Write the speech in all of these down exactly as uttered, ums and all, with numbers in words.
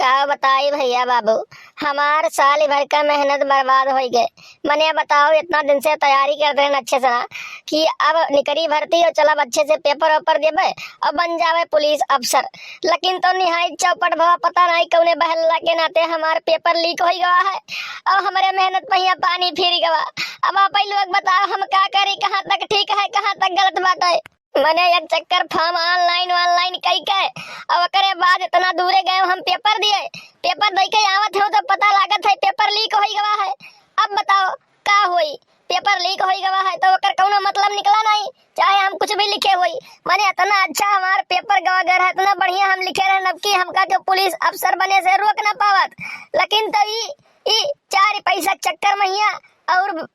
का बताई भइया बाबू, हमार साल भर का मेहनत बर्बाद होइ गए। मने बताओ, इतना दिन से तैयारी करत रहन अच्छे से ना, कि अब निकरी भर्ती और चलब अच्छे से पेपर वेपर देबे और बन जावे पुलिस अफसर। लेकिन तो निहायत चौपट भवा, पता नहीं कौने बहला के नाते हमार पेपर लीक होइ गवा है और हमरे मेहनत पहिया पानी फिर गवा। अब आप ही लोग बताओ, हम का करी, कहाँ तक ठीक है, कहाँ तक गलत बात है। मने एक चक्कर फॉर्म online, online कई के, और ओकरे बाद इतना दूरे गए हम पेपर दिए, पेपर दे के आवत हो तो पता लागत है पेपर लीक होइ गवा है। अब बताओ का होई, पेपर लीक होइ गवा है तो ओकर कौनो मतलब निकला नहीं, चाहे हम कुछ भी लिखे होई। मने इतना अच्छा हमार पेपर गवा गए रहा, इतना बढ़िया हम लिखे रहे, अब की हमका के पुलिस अफसर बने से रोक ना पावत। लेकिन तो ई, ई चार पैसा के चक्कर में हिया और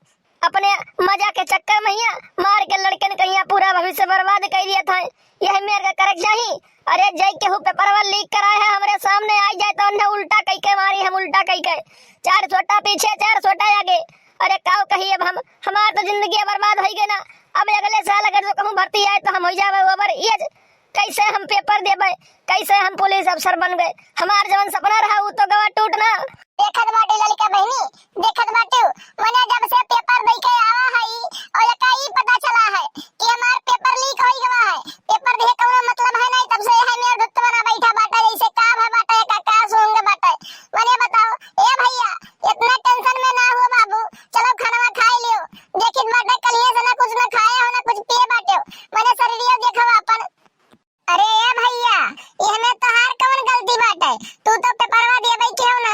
अपने मजा के चक्कर में हिया मार के लड़कन के हिया पूरा भविष्य बर्बाद कर दिया था। यह मेर का करे के चाही। अरे जय केहू पेपरवा लीक कराए है, हमरे सामने आई जाए तो उन्हें उल्टा कई के मारी, हम उल्टा कई के। चार सोटा पीछे, चार सोटा आगे। अरे काव कही अब हम, हमार तो जिंदगी बर्बाद होइ गए ना। अब अगले साल अगर जो कहूँ भर्ती आए तो हम हो जावे ओवर एज। कैसे हम पेपर देबे, कैसे हम पुलिस अफसर बन गए? हमार जवन सपना रहा उ तो गवा टूट ना। देखत बाटे ललिका बहिनी, देखत बाटे, मने जब से पेपर दे के आवा है और एका ई पता चला है कि हमार पेपर लीक होइ गवा है, पेपर दिए कौनो मतलब है नहीं, तब से यह मेर धुत्त बना बैठा बाटे, जैसे का भा बाटे, का का सूंघ बाटे। मने बताओ, ए भइया, इतना टेंशन में ना हुआ बाबू, चलो खानवा खाए लियो। देखित बाटे कलिए से ना कुछ ना खाए हो ना कुछ पिए बाटे, मने शरीरियो देखो अपन। अरे ए भइया, एहमे तोहार कवन गलती बाटे? तू तो पेपरवा दिए बैठे हो ना,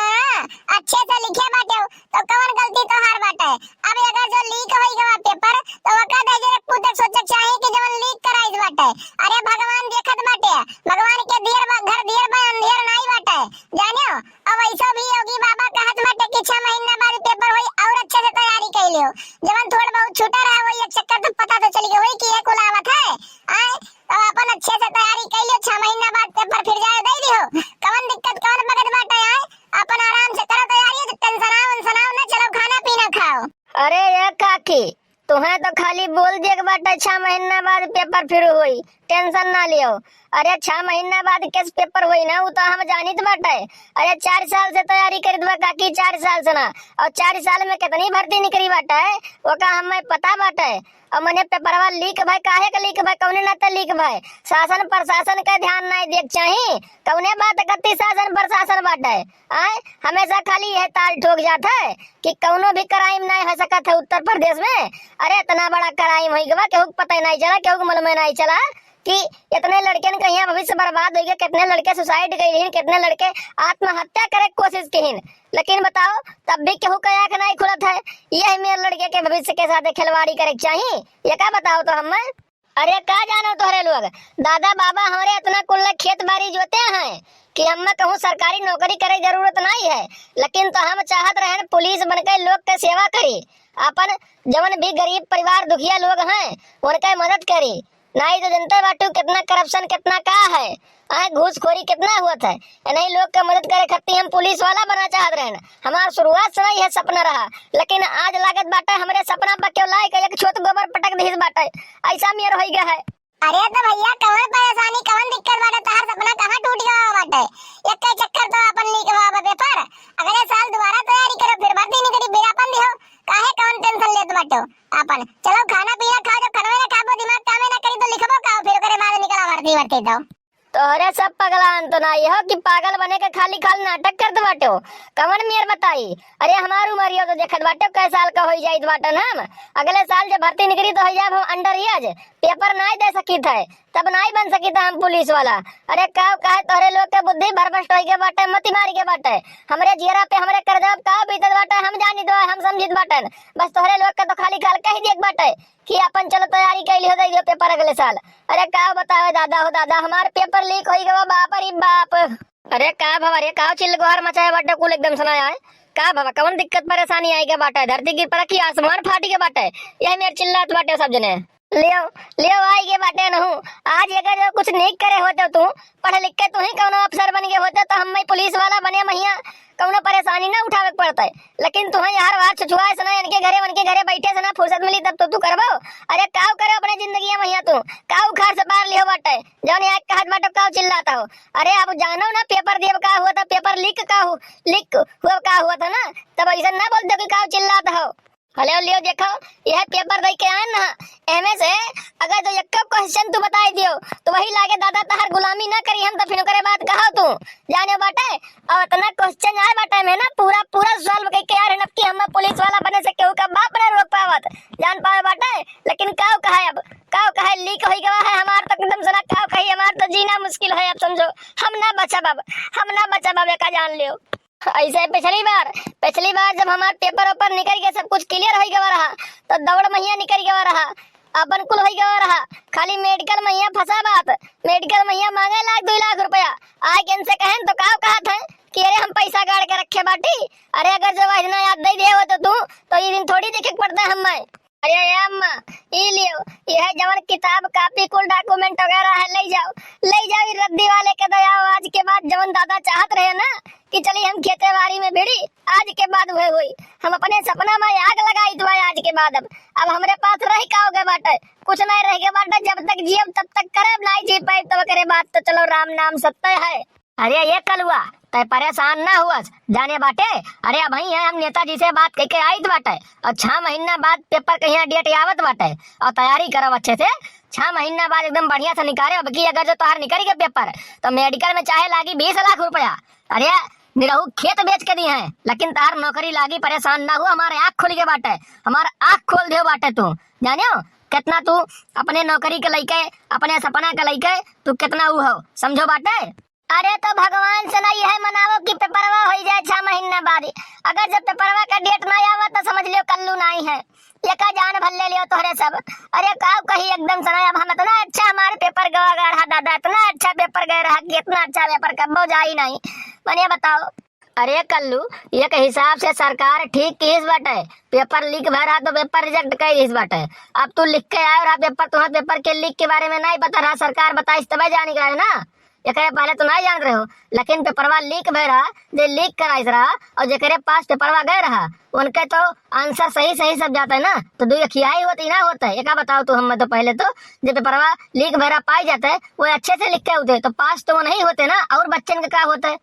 अच्छे से लिखे बाटे हो, तो कवन गलती तोहार बाटे? अब अगर जो लीक होई गवा पेपर, तो ओका दे जे पुतक सोचे चाही कि जवन लीक कराइस बाटे। अरे भगवान देखत बाटे, भगवान के दियर बा, घर दियर बा, अंधेर नाई बाटे, जानियो। अब ऐसा भी योगी बाबा कहत बाटे कि छह महीना बाद पेपर होई और अच्छे से तैयारी कर लियो। जवन थोड़ बहुत छूटा रहा वही एक चक्कर तो पता तो चल गया होई कि ये कुल आवत है। आए, तब अपन अच्छे से तैयारी कर लियो, छह महीना बाद पेपर फिर जाए दे दियो। कवन दिक्कत, कवन बगत बाटे आए, अपन आराम से करो तैयारी, टेंशन आओ, उनसन आओ ना, चलो खाना पीना खाओ। अरे ये काकी, तुहें तो खाली बोल दिए के बाटे छह महीना बाद पेपर फिर होई, टेंशन ना लियो। अरे छह महीना बाद केस पेपर होई ना, उ तो हम जानित बाटे। अरे चार साल से तैयारी करित बा काकी, चार साल से ना, और चार साल में कितनी भर्ती निकली बाटे, ओका हमें पता बाटे। और मने पेपरवा लीक भाई, काहे के लीक भाई, कौने नाते लीक भाई? शासन प्रशासन का ध्यान नहीं देख चाही, कौने बात कत्ती शासन प्रशासन बाटे? आए, हमेशा खाली यह ताल ठोक जात है कि कौनो भी क्राइम नहीं हो सकत है उत्तर प्रदेश में। अरे इतना बड़ा क्राइम हो गवा, केहू के पता ही नहीं चला, केहू के मालूम ही नहीं चला कि इतने लड़कन का यहाँ भविष्य बर्बाद हो गया, कितने लड़के सुसाइड कर लेन, कितने लड़के आत्महत्या करे के कोशिश किहिन। लेकिन बताओ, तब भी केहू का आँख नहीं खुलत है। यह मेरे लड़के के भविष्य के साथ खिलवाड़ी करे के चाही, ये का बताओ तो हमें? अरे का जानो तोहरे लोग, दादा बाबा हमरे इतना कुल्ला खेत बाड़ी जोते हैं कि हमें कहूँ सरकारी नौकरी करे जरूरत नहीं है, लेकिन तो हम चाहत रहन पुलिस बनके लोग के सेवा करी, अपन जवन भी गरीब परिवार दुखिया लोग हैं उनके मदद करी। नहीं तो जनते बाटू कितना करप्शन, कितना का है, आए घूसखोरी कितना हुआ था। इन्हीं लोग का मदद करे खातिर हम पुलिस वाला बना चाहत रहन। हमार शुरुआत से नहीं है सपना रहा, लेकिन आज लागत बाटे हमरे सपना पर क्यों लाए के एक छोट गोबर पटक दिस बाटे, ऐसा मेर होई गया है। अरे तो भइया, कवन परेशानी, कवन दिक्कत बाटे? तहार सपना कहाँ टूट गवा बाटे? एक चक्कर तो अपन लीक हुआ बा पेपर, अगले साल दोबारा तैयारी करो, फिर भर्ती निकली, फिर अपन दिहो। काहे कवन टेंशन लेत बाटो? अपन चलो खाना पीना खाओ, जब खाना ना खाबो, दिमाग कामे ना करी तो लिखबो का, फिर ओकरे बाद निकला भर्ती वर्ती तो। तोहरे सब पगलान तो ना ये हो कि पागल बने के खाली खाल नाटक करत बाटो। कवन मेर बताई? अरे हमार उमरियो तो देखत बाटो कै साल का होई जाइत बाटन हम। अगले साल जब भर्ती निकली तो हो जाब हम अंडर एज, पेपर नाई दे सकित है, तब नाई बन सकित है हम पुलिस वाला। अरे का कहे तोहरे लोग के बुद्धि भरभस्ट होई के बाटे, मति मारी के बाटे। हमरे जियरा पे हमरे करजवा पे का बीतत बाटे हम जानित बा, हम समझित बाटन। बस तोहरे लोग के तो खाली खाल कह दिए के बाटे कि अपन चलो तैयारी कैली हो, दे दियो पेपर अगले साल। अरे का बतावे दादा हो दादा, हमार पेपर लीक होई गवा, बाप रे बाप। अरे का भवा रे, का चिल्लगोहर मचाए बाटे कुल एकदम सुनाया है? का भवा कवन दिक्कत परेशानी आई के बाटे? धरती गिर पड़ा कि आसमान फाटी के बाटे? यही मेर चिल्लात बाटे सब जने। लियो, लियो, आइ गए बाटे नहू। आज अगर जो कुछ नीक करे होते तू, पढ़ लिख के तू ही कौनो अफसर बन गए होते, तो हम पुलिस वाला बने महिया कौनो परेशानी ना उठावे के पड़ते। लेकिन तू ही हर बात छुछुआए से ना, इनके घरे, उनके घरे बैठे से ना फुर्सत मिली, तब तो तू करबो। अरे काव करे अपने जिंदगी महिया तू, काव उखाड़ से पार लियो बाटे, जौन यहाँ कहत बाटे काव चिल्लाता हो। अरे आप जानो ना पेपर देव का हुआ था, पेपर लीक का हु-, लीक हुआ का हुआ था ना, तब ऐसा ना बोलते कि काव चिल्लाता हो। हेलो, लियो देखो, यह पेपर दे के आए ना, एमे से अगर जो एक्को क्वेश्चन तू बताई दियो, तो वही लागे दादा तहर गुलामी ना करी हम, तो फिर ओकरे बाद कहो तू, जाने बाटे। और इतना क्वेश्चन आए बाटे में ना, पूरा, पूरा सॉल्व करके यार, हिनब कि हम पुलिस वाला बने से केहू का बाप ना रोक पावत, जान पावे बाटे। लेकिन काव कहे अब, काव कहे, लीक होई गवा है हमार, तो एकदम सना काव कही, हमार तो जीना मुश्किल है, अब समझो, हम ना बचब अब, हम ना बचब अब, एका जान लियो। ऐसे पिछली बार, पिछली बार जब हमार पेपर वेपर निकल के सब कुछ क्लियर हो गवा रहा, तो दौड़ महिया निकल गवा रहा, अपन कुल हो गवा रहा, खाली मेडिकल महिया फंसा बात, मेडिकल महिया मांगे लाख, दो लाख रुपया। आए के इनसे कहन तो का कहत है कि अरे हम पैसा गाड़ के रखे बाटी, अरे अगर जो वह इतना याद दे दिए हो तो तू, तो ये दिन थोड़ी देखे के पड़ता है हमें। अरे ए अम्मा, ई लियो, यह जवन किताब, कॉपी, कुल डॉक्यूमेंट वगैरह है, ले जाओ, ले जाओ, ई रद्दी वाले के दे आओ। आज के बाद जवन दादा चाहत रहे ना कि चली हम खेते बाड़ी में भिड़ी, आज के बाद वह हुई। हम अपने सपना में आग लगाई तो आज के बाद अब, अब हमरे पास रही का हो गए बाटे, कुछ नहीं रह गए बाटे। जब तक जियब तब तक करब, नहीं जी पाइब तब करे बात। तो चलो, राम नाम सत्य है। अरे ए कलुआ, तै परेशान ना हुअस, जाने बाटे। अरे अबहीं है हम नेताजी से बात कइके आइत बाटे, और छह महीना बाद पेपर कहिया डेट आवत बाटे, और तैयारी करब अच्छे से। छह महीना बाद एकदम बढ़िया से निकारे। अब की अगर जो तोहार निकल गए पेपर, तो मेडिकल में चाहे लागी बीस लाख रुपया। अरे निरहू खेत बेच के दी है, लेकिन तोहार नौकरी लागी, परेशान ना हो। हमारे आँख खुल गए बाटे, हमार आँख खोल दियो बाटे तू, जानियो कितना तू अपने नौकरी के लइके, अपने सपना के लइके तू कितना ऊ हो, समझो बाटे। अरे तो भगवान से ना यह मनावो कि पेपरवा होई जाए छह महीना बाद। अगर जब पेपरवा का डेट ना आवा तो समझ लियो कल्लू नाई है, एका जान भर ले लियो तोहरे सब। अरे काव कही एकदम सना, अब हम इतना अच्छा हमारे पेपर गवा गया रहा दादा, इतना अच्छा पेपर गए रहा कि इतना अच्छा पेपर कब्बो जाई नहीं। मने बताओ। अरे कल्लू, एक हिसाब से सरकार ठीक किहिस बाटे, पेपर लीक भय रहा तो पेपर रिजेक्ट कर दिस बाटे। अब तू लिख के आयो रहा पेपर, तुम्हें पेपर के लीक के बारे में नहीं पता रहा, सरकार बताइस तबे जानी गए ना। एकरे पहले तो नहीं जानत रहो, लेकिन पेपरवा लीक भय रहा, जे लीक कराइस रहा और जेकरे पास पेपरवा गए रहा, उनके तो आंसर सही सही सब जाता है ना, तो दुई अखियाई होती ना होता है। एका बताओ तू हमें तो पहले तो, जे पेपरवा लीक भय रहा पाई जाता है, वो अच्छे से लिख के होते तो पास तो वो नहीं होते ना, और बच्चन का क्या होता है?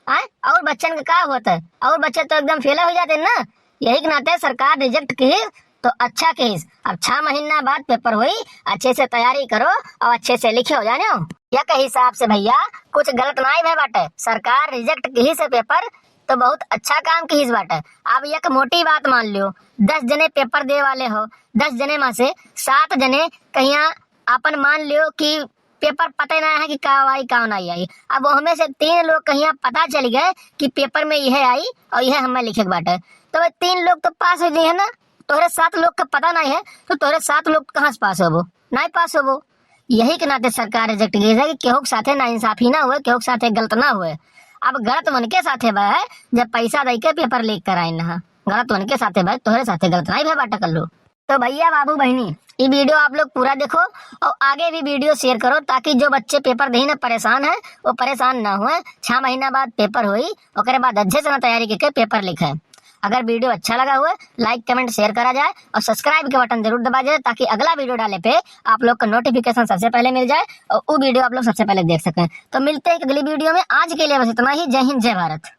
आय? और बच्चन का का होत है? और बच्चे तो एकदम फेल हो जाते हैं ना। यही के नाते सरकार रिजेक्ट किहिस तो अच्छा किहिस। अब छह महीना बाद पेपर होई, अच्छे से तैयारी करो और अच्छे से लिखो, जानो। एक हिसाब से भैया कुछ गलत नाई भय बाटे, सरकार रिजेक्ट किहिस है पेपर तो बहुत अच्छा काम किहिस बाटे। अब एक मोटी बात मान लियो, दस जने पेपर दे वाले हो, दस जने में से सात जने कहिया अपन मान लियो कि पेपर पता ही ना है कि का आई, का ना आई। अब ओहमे से तीन लोग कहिया पता चल गए कि पेपर में यह आई और यह हमें लिखे के बाटे, तो वे तीन लोग तो पास हो जाइए ना। तोहरे सात लोग का पता नहीं है, तो तोहरे सात लोग कहाँ से पास होबो? नहीं पास होबो। यही के नाते सरकार रिजेक्ट की है कि केहू के साथे नाइंसाफी ना हुए, केहू के साथे गलत ना हुए। अब गलत उनके साथे बा है, जब पैसा दे के पेपर लीक कराए ना, गलत उनके साथे बा, तोहरे साथे गलत नहीं भय बाटे कल्लू। तो भैया, बाबू, बहिनी, ये वीडियो आप लोग पूरा देखो और आगे भी वीडियो शेयर करो, ताकि जो बच्चे पेपर देही ना परेशान है, वो परेशान ना हुए। छह महीना बाद पेपर होई, ओकरे बाद अच्छे से ना तैयारी करके पेपर लिखे। अगर वीडियो अच्छा लगा हुआ, लाइक, कमेंट, शेयर करा जाए और सब्सक्राइब के बटन जरूर दबा जाए, ताकि अगला वीडियो डाले पे आप लोग का नोटिफिकेशन सबसे पहले मिल जाए और वो वीडियो आप लोग सबसे पहले देख सकें। तो मिलते हैं एक अगली वीडियो में। आज के लिए बस इतना ही। जय हिंद, जय भारत।